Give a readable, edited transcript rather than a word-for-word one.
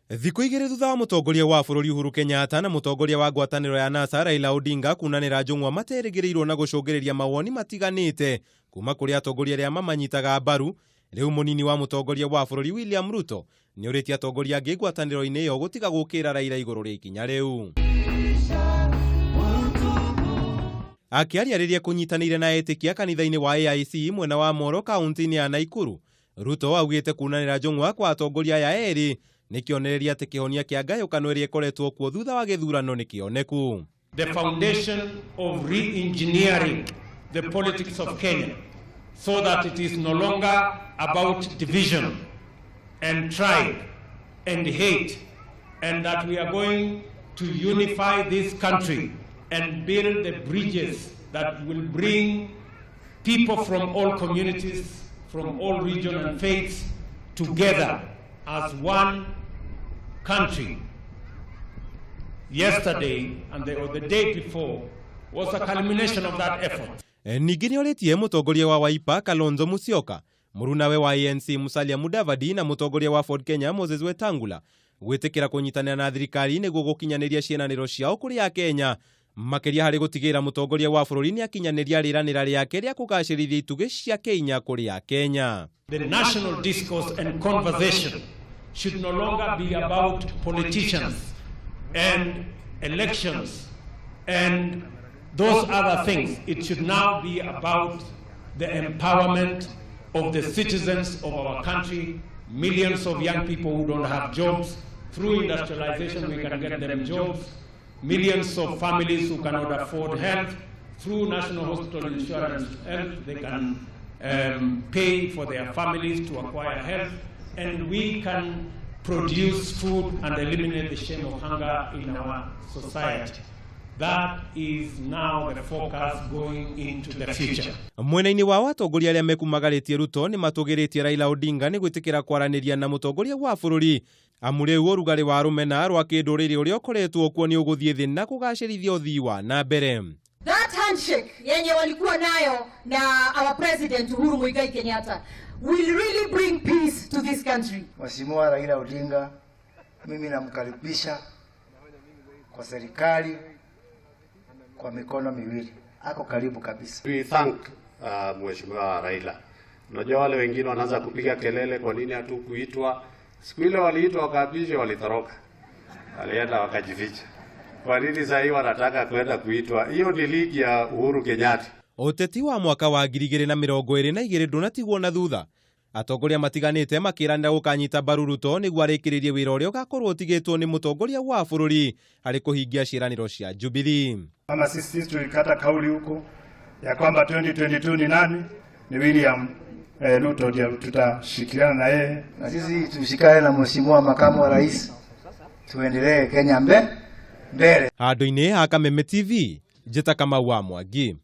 Thikũ igĩrĩ thutha wa mũtongoria wa bũrũri Uhuru Kenyatta na mũtongoria wa ngwatanĩro ya NASA Raila Odinga kunanĩra njũng'wa materĩgĩrĩirwo na gũcũngĩrĩria mawoni matiganĩte kuma kũrĩ atongoria arĩa mamanyitaga mbaru, rĩu mũnini wa mũtongoria wa bũrũri William Ruto nĩũrĩtie atongoria angĩ ngwatanĩro-inĩ ĩyo gũtiga gũkĩra Raila igũrũ rĩa ikinya rĩu. Akĩaria rĩrĩa kũnyitanĩire na etĩkia kanitha-inĩ wa AIC mwena wa Moro kaunti-inĩ ya Naikuru, Ruto augĩte kunanĩra njũng'wa kwa atongoria aya erĩ nĩ kĩonereria atĩ kĩhonia kĩa ngayũkano ĩrĩa ĩkoretwo kuo thutha wa gĩthurano nĩ kĩoneku. The foundation of re-engineering the politics of Kenya so that it is no longer about division and tribe and hate, and that we are going to unify this country and build the bridges that will bring people from all communities, from all regions and faiths together as one country. Yesterday and the, or the day before was a culmination of that effort. Ningĩ nĩorĩtie mũtongoria wa Wiper Kalonzo Musyoka, mũrunawe wa ANC Musalia Mudavadi na mũtongoria wa Ford Kenya Moses Wetangula gwĩtĩkĩra kũnyitanĩra na thirikari nĩguo gũkinyanĩria ciĩranĩro ciao kũrĩ Akenya, makĩria harĩ gũtigĩrĩra mũtongoria wa bũrũri nĩakinyanĩria rĩranĩra rĩake rĩa kũgacĩrithia itugĩ cia Kenya kũrĩ Akenya. The national discourse and conversation should no longer be about politicians and elections and those other things. It should now be about the empowerment of the citizens of our country, millions of young people who don't have jobs. Through industrialization, we can get them jobs. Millions of families who cannot afford health. Through National Hospital Insurance Health, they can pay for their families to acquire health, and we can produce food and eliminate the shame of hunger in our society. That is now the focus going into the future. Mwena-inĩ wao, atongoria arĩa mekumagarĩtie Ruto nĩ matũgĩrĩtie Raila Odinga nĩ gwĩtĩkĩra kwaranĩria na mũtongoria wa bũrũri, amu rĩu ũrugarĩ wa rũmena rwa kĩndũrĩrĩ ũrĩa ũkoretwo kuo nĩ ũgũthiĩ thĩ na kũgacĩrithia ũthii wa na mbere. That handshake yenye walikuwa nayo na our President Uhuru Muigai Kenyatta will really bring peace to this country. Mheshimiwa Raila Odinga, mimi namkaribisha kwa serikali kwa mikono miwili, ako karibu kabisa. We thank Mheshimiwa Raila. Unajua wale wengine wanaanza kupiga kelele, kwa nini hatukuitwa? Siku ile waliitwa wakaapishwa, walitoroka, walienda wakajificha. Kwa nini sasa hii wanataka kwenda kuitwa? Hiyo ni ligi ya Uhuru Kenyatta. Ũteti wa mwaka wa 2022 ndũnatigwo na thutha, atongoria matiganĩte makĩranĩra gũkanyita mbaru Ruto nĩguo arĩkĩrĩrie wĩra ũrĩa ũgakorwo ũtigĩtwo nĩ mũtongoria wa bũrũri harĩ kũhingia ciĩranĩro cia Jubilee. Kama sisi tulikata kauli huko ya kwamba 2022 ni nani? Ni William Ruto ndio tutashirikiana na yeye. Na sisi tushikane na Mheshimiwa Makamu wa Rais, tuendelee Kenya mbele. Handũ-inĩ ha Kameme TV, njĩta Kamau wa Mwangi.